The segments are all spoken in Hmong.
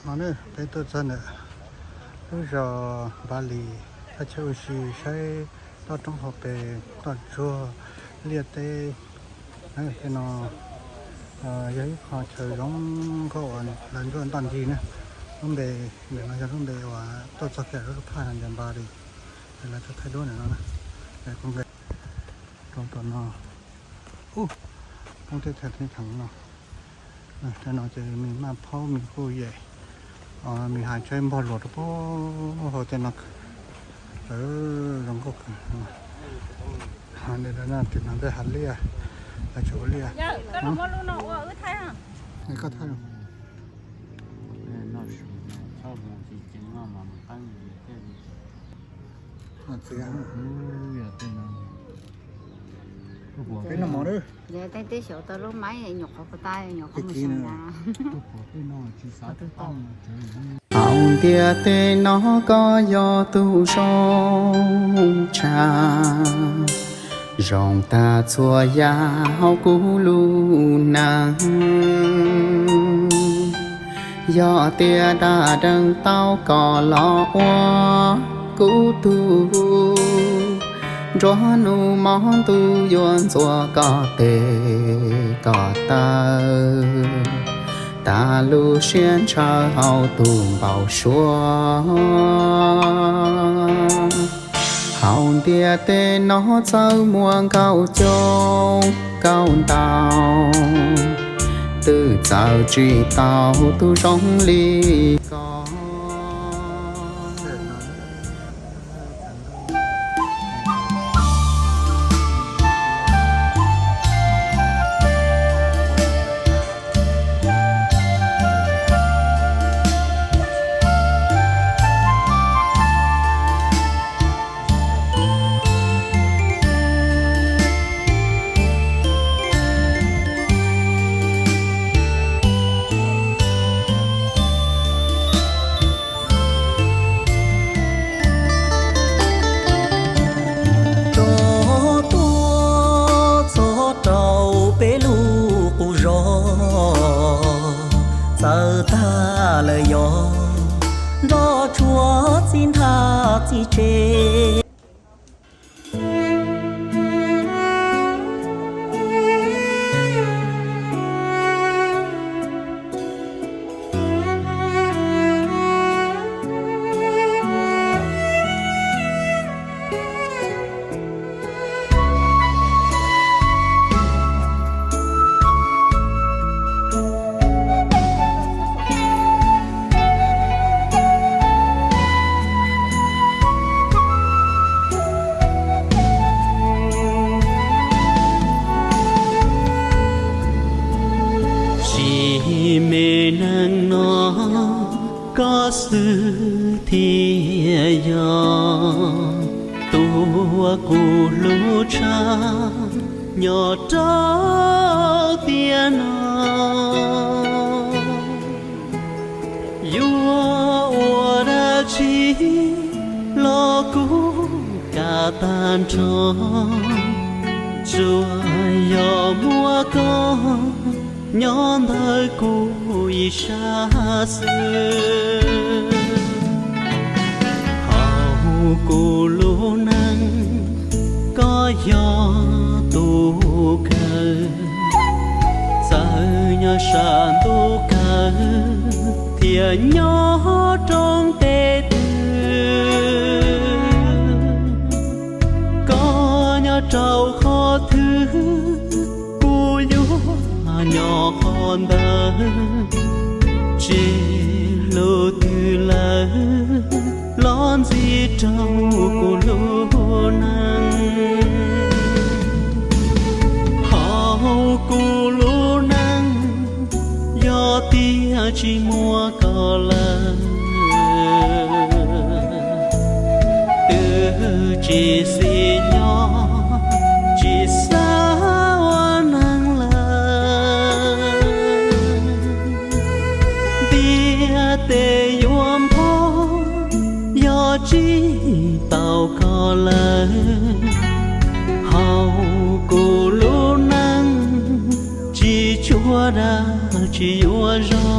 No peb tuaj txog ntawm lub zos Npav Lis thaj chaw ua si, saib toj roob hauv pes, toj ntsuag, liaj teb. Tej no yog ib qho chaw zoo nkauj uas lawv ntsuab ntoj ncig na. Lub npe, ntawm no yog lub npe uas tuaj txog kiag lub phaj no ntawd, Npav Lis, ces lawv tuaj thaij duab ntawm no na. Rau tom no, ub, poob teb thaj teb theem no. Tej no ces me maj phaub me kuj yem, me hais tsaib npog luas rau pem hauv tej no. Zoo nkauj kawg. Tim no tej hav liaj, lawv tseem ua liaj. Koj thaij. Peb noj mov. Tej teb xyaum tau lub maib nyuam qhuav puas tau, nyuam qhuav mus xyuas ntag. Hauv ntiaj teb no koj yog tus zoo tshaj, zoo tag txhua yam hauv kuv lub neej. Yog tias dag deev tau koj los ua kuv tug, nruab hnub hmo ntuj yuav ntxuav koj tes koj taw, tas lub siab ntshaw hauv tus npau suav. Hauv ntiaj teb no txawm muaj nkauj coob nkauj ntau, twb txawj tsis tau tus zoo li koj. Tso tuaj txog rau peb lub qub zos, txawm tag lawm yog nroj tsuag txij nthab txij tse. Sim me neej no koj xwb thiaj yog tus uas kuv hlub tshaj nyob rau tiam no. Yuav ua dab tsi los kuv kam tag nrho, tsuas yog muaj koj nyob ntawm kuv ib sab xwb. Hauv kuv lub neej koj yog tus kawg, txawm nyob sab ntuj kawg thiab nyob roob teb twg, koj nyob rau qhov twg kuv yuav nyob qhov ntawd. Tsis hlub twg lawm los ntxiv rau kuv lub neej. Hauv kuv lub neej yog tias tsis muaj koj lawm, twb tsis xis nyob tsis xav ua neeg lawm. Ntiaj teb yuav npog yog tsis tau koj lawm. Hauv kuv lub neej tsis tsuas dag tsis yuav zog.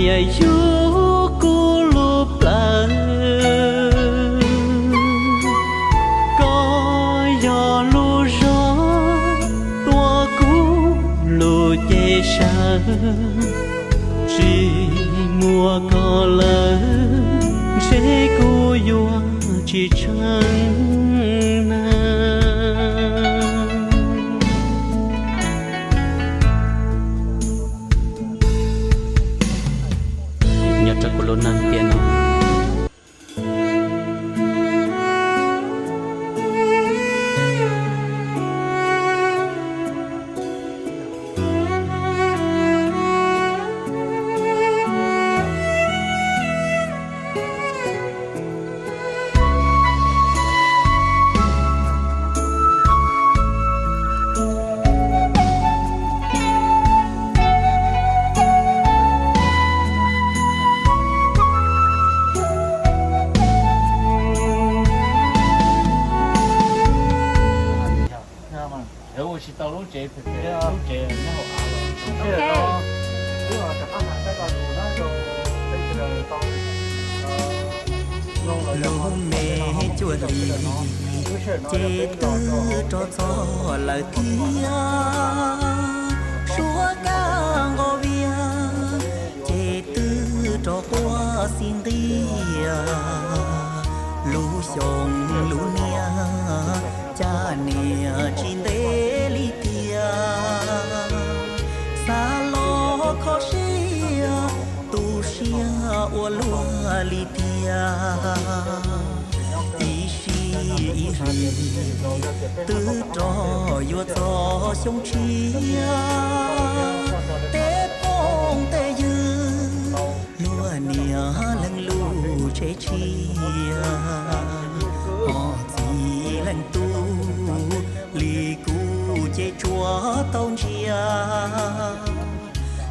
Yug kuv lub plawv, koj yog lub zog tuav kuv lub cev sawv. Tsis muaj koj lawm, ntshe kuv yuav tsis tsheej na. Nyob rau kuv lub neej tiam no. Ua tsis tau lub tsev, lub tsev nyob hauv av los. Lub me cuaj hlis ces twb rov txog lawm thiab, suab kaj nqos vias ces twb rov quaj xi nqia. Lub xyoo lub niam cas niam tsis ntev li tiag, xav los kho siab tu siab ua luaj li tiag. Ib sij ib hlis twb rov yuav txog xyoo tshiab, tej phooj tej ywg luag niam leej lub tsev tshiab, ho txiv leej tub li kuv ces tsuas tau ntsia.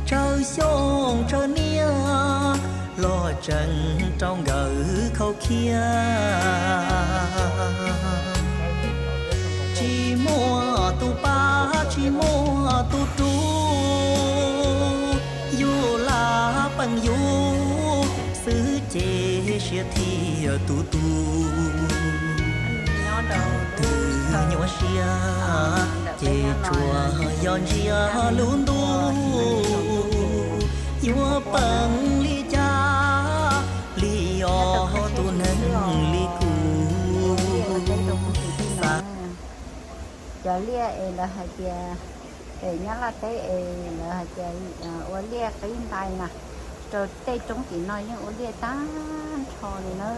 Tsawg xyoo tsawg niaj los tseem rau nkawd khaub khiab. Tsis muaj tus pab tsis muaj tus rub, yus laj peem yus xwb ces siab thiaj tu tu. Thaum twg nyuaj siab ces tsuas yog ntsia lub ntuj, yuav peem li cas li os tus neeg li kuv. Cov liaj es lawv hais tias, pem Nyab Laj teb es lawv hais tias ua liaj qib ntais na, rau tej roob tim no yeej ua liaj tag nrho li na.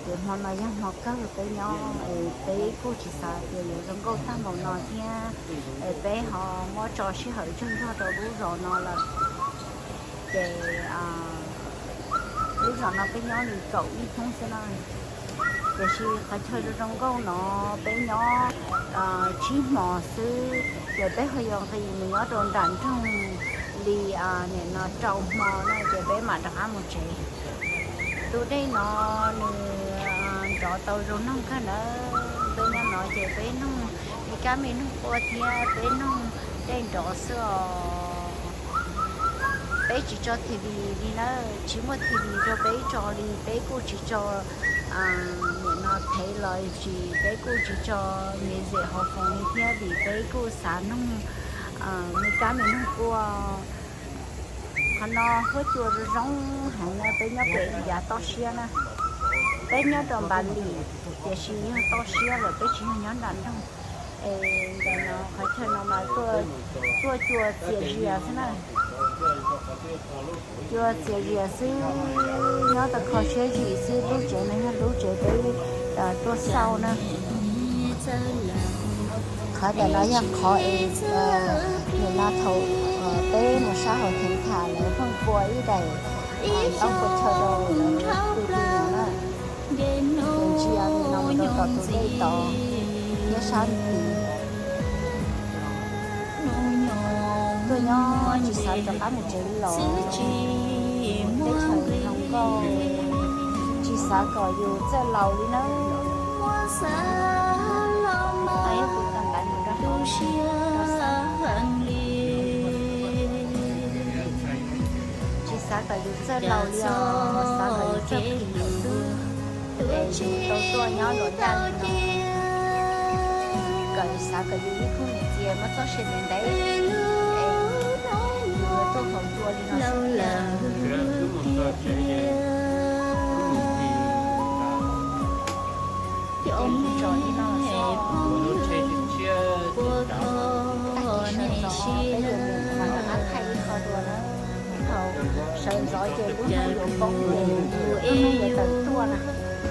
Ces hmo no yog hmo kawg peb nyob es peb kuj tsis xav tias yuav zoo nkauj tag npaum no thiab, es peb ho muab tso sij hawm tsaug zog rau lub zos no lawm. Ces lub zos no peb nyob li kaum ib hnub xwb na, tiam sis qhov chaw zoo zoo nkauj no peb nyob tsib hmos xwb ces peb ho yuav nqis mus nyob rau nram nroog li nim no rau hmo na ces peb mam rov qab mus tsev. Tus dej no nws nrov tau zoo noog kawg na. Peb nyob no ces peb noog me kab me noog quaj thiab peb noog dej nrov xwb os. Peb tsis tso T V li na, tsis muaj T V rau peb tso li, peb kuj tsis tso nim no thev los tsis, peb kuj tsis tso music hauv foos li thiab vim peb kuj xav noog me kab me noog quaj. Qhov no huab cua zoo zoo heev na, peb nyob pem yav toj siab na. Peb nyob rau Npas Lis tiam sis yog toj siab lawm, peb tsis yog nyob nram nroog. Es ntawm no qhov chaw no mas tuaj cua txias zias xwb na. Cua txias zias xwb, nyob tau kho siab zim xwb. Lub tsev no yog lub tsev peb tuaj xauj na. Qhov ntawm no yog qhov es nim no thaum peb mus sab hauv theev tham lawv pheej pua ib daim ntaub pua chaw rau lawv tus tis no na. Ces ntsia nim no mus rau tom tus dej tod thiab sab tid. Tuaj nyob tsis xav rov qab mus tsev los, teb chaws zoo nkauj, tsis xav kom yus txawj laus li nawb. Tus siab heev li. Xav kom yus txawj laus li os, xav kom yus txawj phim lawm xwb, es yus tau tuaj nyob luam yaj li no. Kom xav kom yus ib khub niam txiv muaj txoj sia ntev ntev, es yus yuav tuaj haus cua li no xwb. Ces tso li no xwb. Tag kis sawv ntxov peb yuav mus mas rov qab thaij ib qho dua na. Thaum sawv ntxov ces lub hnub yuav poob ces lub hnub yuav tawm tuaj na.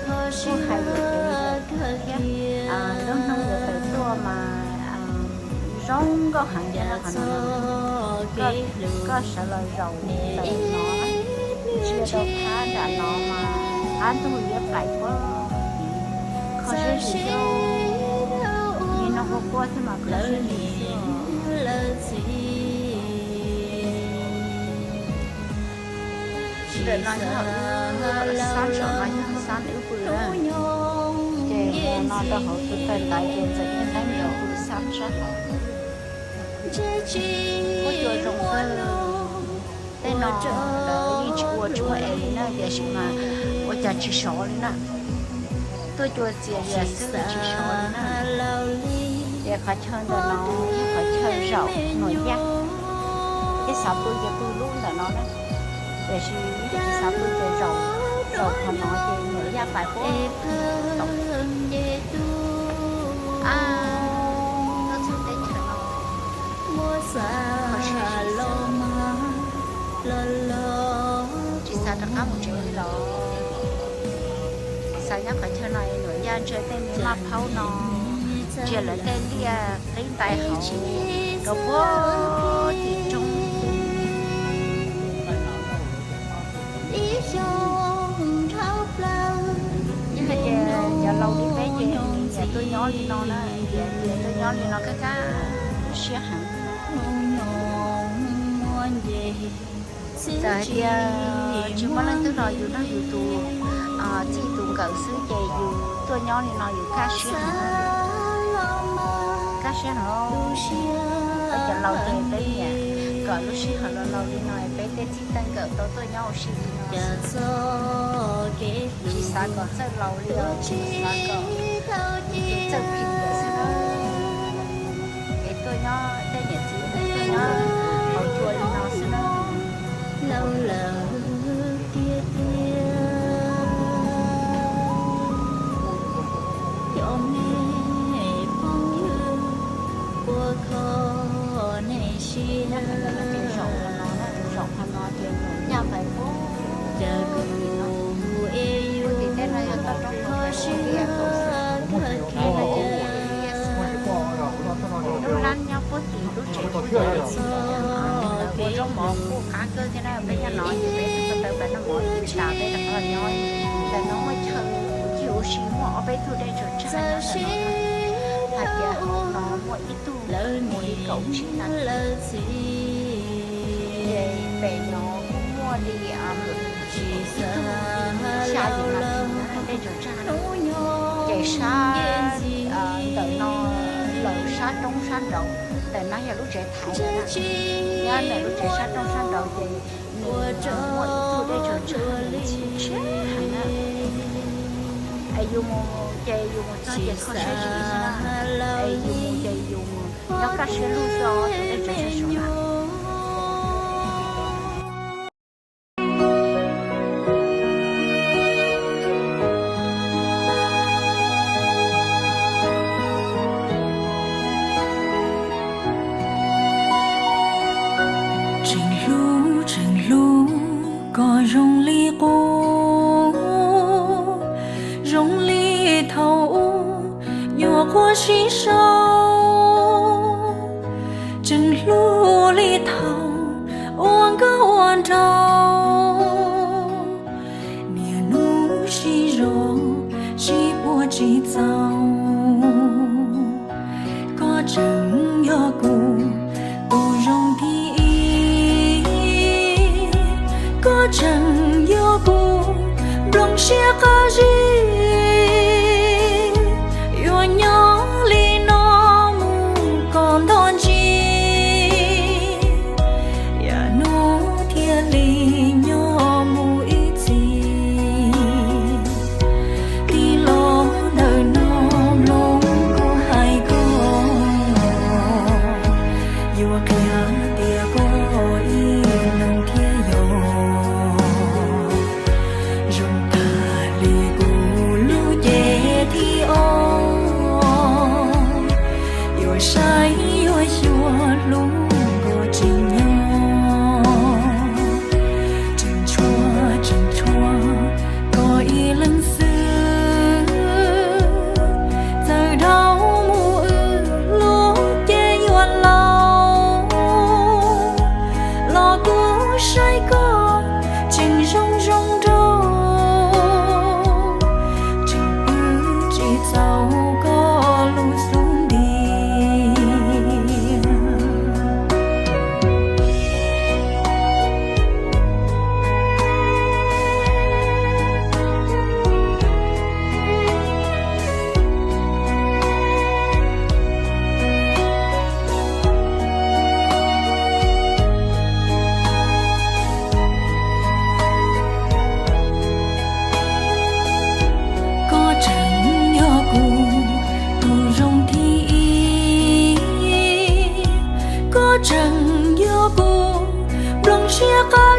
Kuj hais yuav kev thiab, lub hnub yuav tawm tuaj mas zoo nkauj heev thiab no. Qhov no koj sawv los zaum ntawm no, ntsia rau phab nram no mas qab ntug liab pais puag kho siab zim xwb. Nim no quaj quaj thiab mas kho siab zim xwb. Ntawm no yog xab, saum no yog xab wb pw na. Ces mus no rau hauv tus taw ntaiv ces ntxawm yeej teeb mus rau tus xab sab hauv. Kuj cua zoo kawg. Tej no lawv yeej tsis ua tsis muaj es li na, tiam sis mas ua cas tsis sov li na. Tuaj cua txias lias xwb tsis sov li na. Ces qhov chaw ntawm no yog qhov chaw zaum nuam yaj. Thiab xav pw ces pw lub ntawm no na. Tiam sis yog tsis xav pw ces zaum, zaum qhov no ces nuam yaj pais puag tom. Tuaj txog teb chaws no, kho siab zim xwb. Tsis xav rov qab mus tsev li los. Xav nyob qhov chaw no es nuam yaj ntshaw tej me maj phaub no, ntsia lawv tej liaj qib ntais hauv rau puag tim roob. Yog hais tias cov laus li peb ces nyiam tuaj nyob li no na, nyiam tuaj nyob li no kaj kaj siab heev. Txawm hais tias tsis muaj leej twg los yus nrog yus tus txij tus nkawm xwb ces yus tuaj nyob li no yus kaj siab heev. Kaj siab heev. Peb cov laus ces peb nyiam kom lub sij hawm laus laus li no peb tej txij tej nkawm tau tuaj nyob ua si li no. Tsis xav kom txawj laus li os, tsis xav kom txawj phim lawm xwb na. Es tuaj nyob tej niam txiv tuaj nyob haus cua li no xwb na. Laus lawm tiag tiag, cov me phooj ywg, puas kho nej siab? Zaum qhov no, zaum qhov no ces nuam yaj pais puag tim no. Puag tim tej no yog toj roob Pov Khaum Tiaj. Lub lab nyob puag tim lub tsev puag tim, ua zaub mov kuj qab kawg thiab na. Peb nyob no ces peb tau pais noj mov ib tas peb rov qab los nyob. Ntawm no muaj chaw ua ciaj ua si, muaj ob peb tug dej tsaws tsag nyob ntawm no. Hais tias hauv no muaj ib tug mus li kaum tsib nas this. Ces pem no kuj muaj li ib tug xya yim nas this na, dej tsaws tsag na. Ces sab ntawm no lawm sab roob sab nraud, ntawm no yog lub tsev thaiv na. Nyob ntawm lub tsev sab roob sab nraud ces nws muaj ib tug dej tsaws tsag nws tshiab tshiab heev na. Es yus mus ces yus mus txog ces kho siab zim xwb na. Es yus mus ces yus mus nyob kaj siab lug xwb os, tus dej tsaws tsag saum na. Tseem hlub, tseem hlub koj zoo li qub, zoo li thaum ub nyuam qhuav sib sau. Tseem hlub li thaum ua nkauj ua nraug, niaj hnub sib zog sib puag tsis txaus. Koj tseem yog kuv tus zoo thib ib, koj tseem yog kuv nplooj siab qab zib. Yuav nyob li no mus kom nto ntsis, yav hnub thiaj li nyob.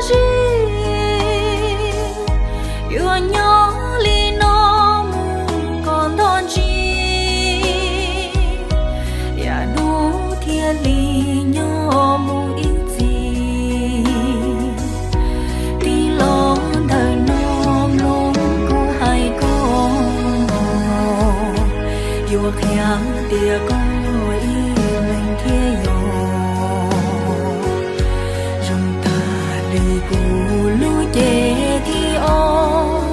Zim, yuav nyob li no mus kom nto ntsis, yam hnub thiaj li nyob mus ib txhis. Tij laug ntawm no mloog kuv hais koj, yuav qhia tias koj ib leeg thiaj yog zoo tag li kuv lub cev thib ob.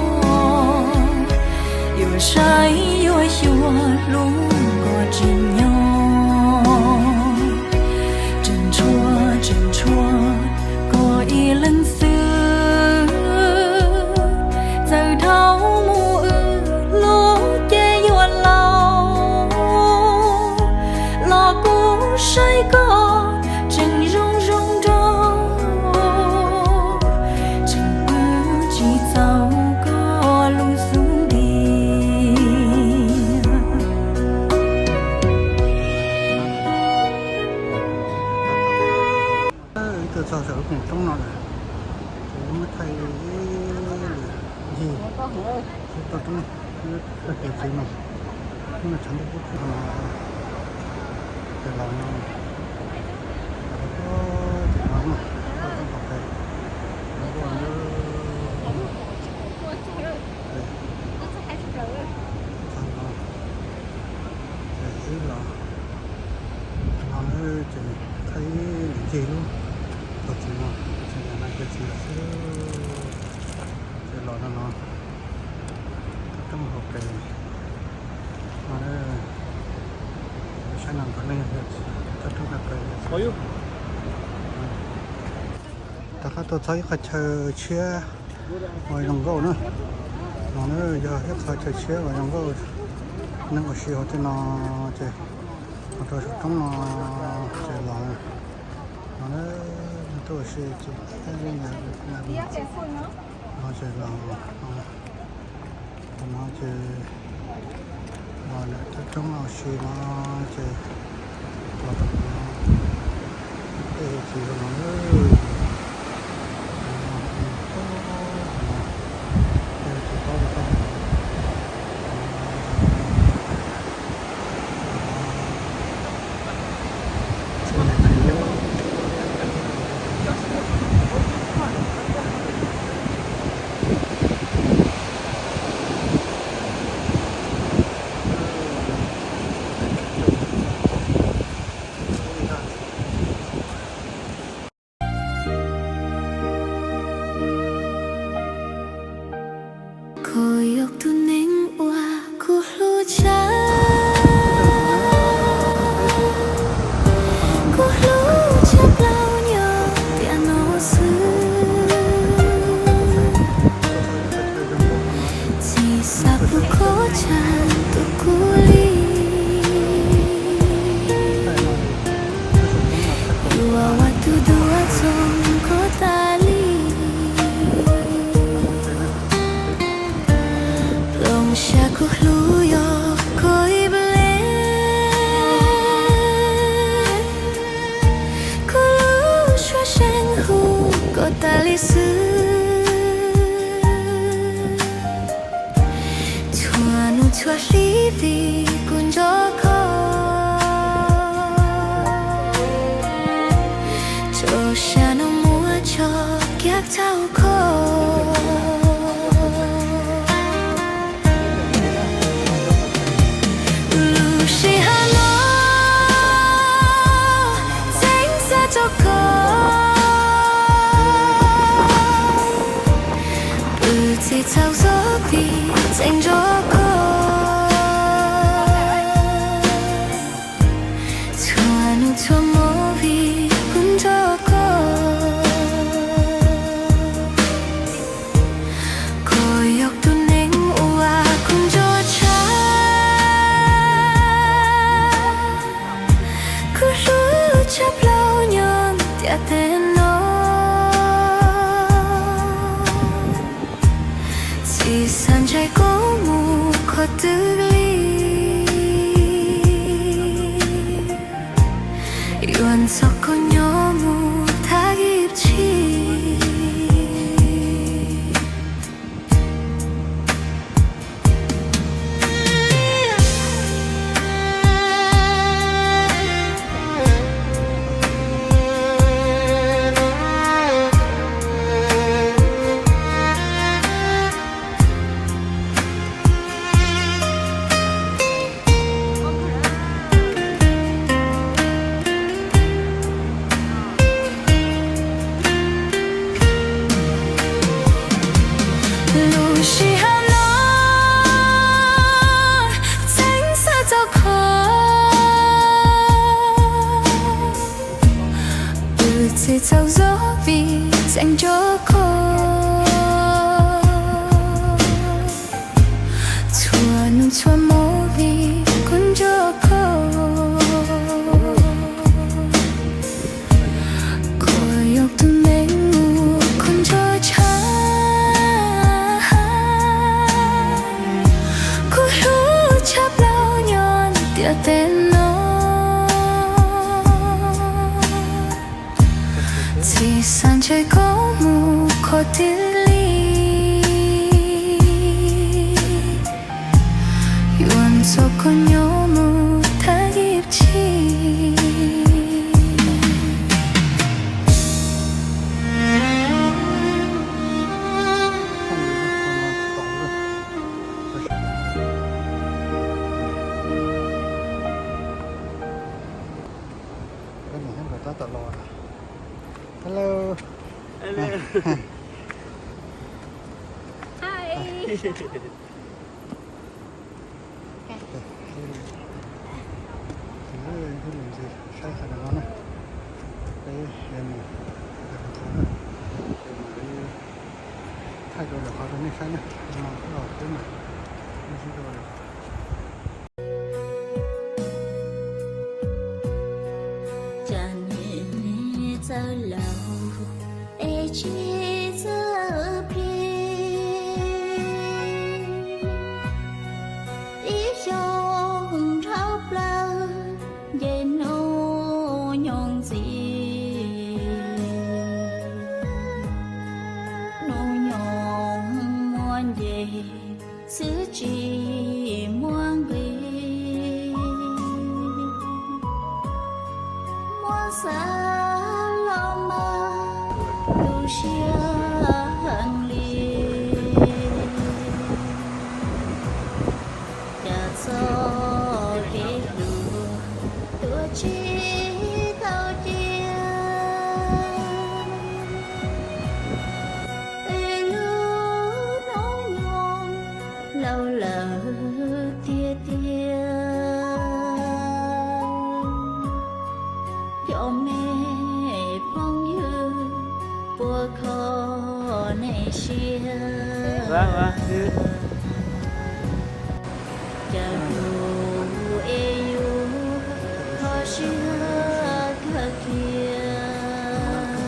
Yuav saib yuav xyuas hlub koj tsis nyob, tseem tshuav tseem tshuav koj ib leeg xwb. Txawm dhau mus wb lub cev yuav laus los kuv saib koj tseem zoo zoo nraug, tseem pw tsis txaus koj lub xub ntiag. Wb tuaj txog saum lub koom roob no lawm, ces wb muab thaij ib lwm ncig tau roob, wb txog kev txiv no, hnub no tshav ntuj kub tag no, ces los no, ces no, toj roob pov pes, no, ces wb los no, ces thaij ib lwm ncig lub tog txiv no, ces no kev txiv lawm xwb, ces los no no, toj roob hauv pes no, saib no ntawm no yog toj roob hauv pes. Rov qab tuaj txog ib qhov chaw tshiab uas zoo nkauj na, no na yog ib qhov chaw tshiab uas zoo nkauj, neeg ua si hauv tej no, ces los rau saum roob no, ces los no na, tuaj ua si ces no ces los no ces los ntawm thaj roob no ua si no ces los rau no, tej txiv zoo no, tej txiv paub rau toj no. Koj yog tus neeg uas kuv hlub tshaj, kuv hlub tshaj plaub nyob tiam no xwb. Tsis xav pub koj tshav ntuj kub li, yuav ua tus duab txoos koj tas li. Plooj siab kuv hlub yog koj ib leeg, kuv lub suab seej hu koj tas li xwb. Txhua hnub txhua hli vim kuv nco koj, tso sab no muab tso kiag tau koj. Lub sij hawm no tseem xav tso koj, pw tsis txaus zog vim tseem nco koj. Txhua hnub txhua hmo vim kuv nco koj. Koj yog tus neeg uas kuv nco tshaj, kuv hlub tshaj plaub nyob tiam teb no. Tsis xav ntshai koj mus qhov twg li, yuav nrog koj nyob mus thaj ib txhis. Sij hawm no tseem xav txog koj, wb txiv txhaum zov vim tseem nco koj. Txhua hnub txhua hmo li kuv nco koj. Koj yog tus neeg uas kuv nco tshaj. Kuv hlub tshaj plaws nyob ntiaj teb no. Txiv xav ntsib koj mus qhov twg li, yuav nrog koj nyob mus tag ib txhis. Hello. Hello. Hi. Saib qhov no na, peb mus, peb mus thaij rau lawm qhov rau nej saib na, no peb mam, nej sib rau lawm. Cas niam txawj laus es tsis txawj plig, ib xyoos dhau plaws nce hnub nyoog ntxiv. Hnub nyoog muaj nce xwb tsis muaj nqis, muab xav los mas tu siab heev li. Cas txoj kev hlub tuaj tsis tau cia, es lub hnub nyoog laus lawm tiag tiag. Cov me phooj ywg puas kho nej siab? Cas yus es yus kho siab kawg kiag.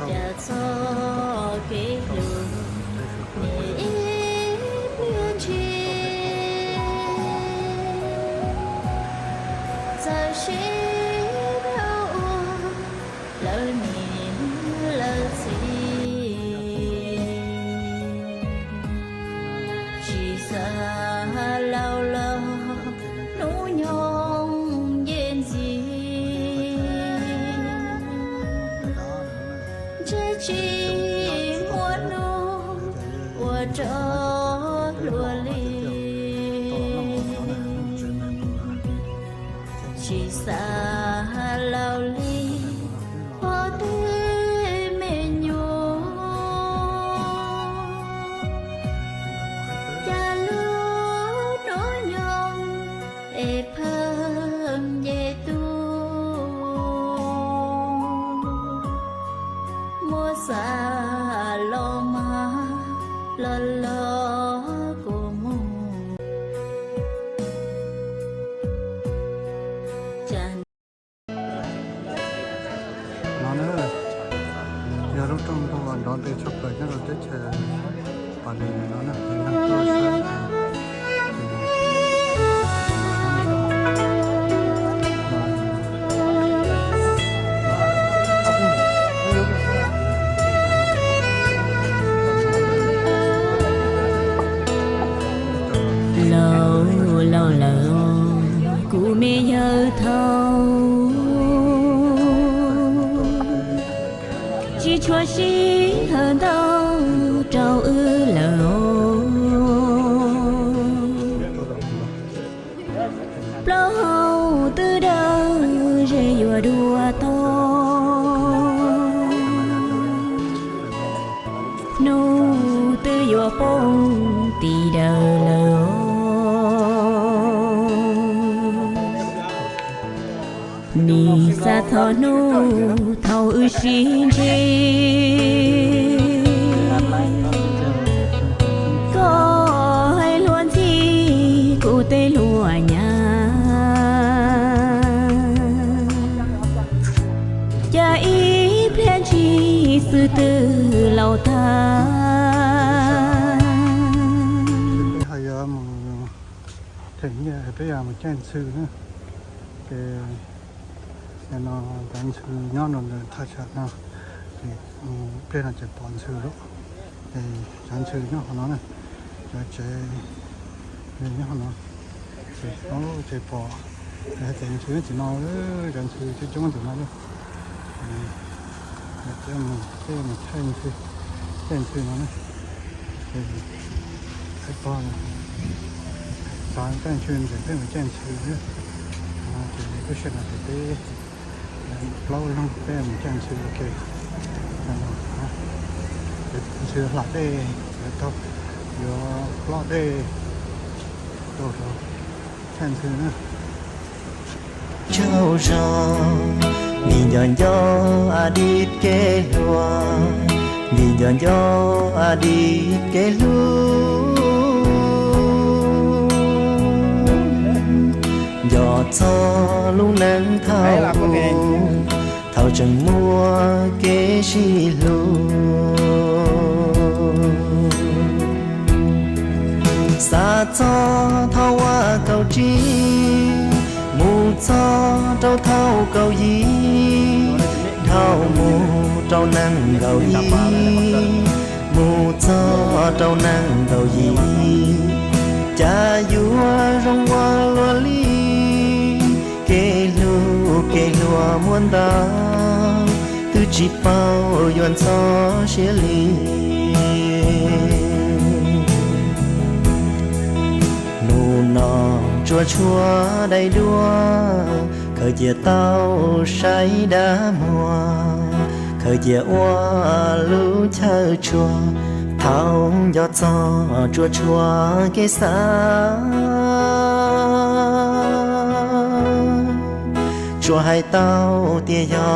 Cas txoj kev hlub ib pliag ntshis, txawm sib dhau ua lawv niam lawv txiv. Tsis xav laus los hnub nyoog nce ntxiv, ntshe tsis muaj hnub ua rau luag li. Tsis xav laus li qhov twg me nyuam, cas lub hnub nyoog es pheej nce tuaj, muab xav los mas los los kuv mus. Cas no na, yog lub rooj npog uas nrov ntev tshaj plaws nyob rau teb chaws Pas Lis no na. Laus laus lawm, kuv me yawg thaub, tsis tshua sij hawm ntau rau wb lawm. Plaub hau twb dawb ze yuav dua tau. Hnub poob tim dawm lawm. Nim xav txog hnub thaum wb sib ntsib, koj hais luag ntxhi kuv tej luag nyab, cas ib pliag ntshis xwb twb laus tag. Peb ho yuav mus them nyiaj, peb yuav mus caij ntxhw na. Ces no cov ntxhw nyob rau ntawm thaj tsam no, ces pliag no ces pom ntxhw lawm. Ces cov ntxhw nyob qhov no na, cov tsev nyob qhov no, ces ces pom, ces ntxhw nyob tim no, cov ntxhw coob coob tim no lawm. Ces peb mus caij ntxhw, caij ntxhw no na, ces peb pog xav caij ntxhw ces peb mus caij ntxhw na. Ces lub sij hawm no ces peb plaub leeg peb mus caij ntxhw ua ke. Ces ntxhw hla dej yuav taug, yuav plob dej taug rau caij ntxhw na. Tsaug zog, vim nco nco a di kev hluas, vim nco nco a di kev hlub. Nco txog lub neej thaum ub, thaum tseem muaj kev sib hlub. Xav txog thaum ua kaum tsib, mus txog rau thaum kaum yim, dhau mus rau nees nkaum ib, mus txog rau nees nkaum yim, cas yuav zoo ua luaj li. Kev hlub kev hluas muaj ntau, twb tsis paub yuav ntxhov siab li. Hnub no tsuas tshuav daim duab, khaws cia tau saib dab muag, khaws cia ua lub chaw tshua, thaum nco txog tsuas tshuav kev xav. Tsuas hais tau tias yog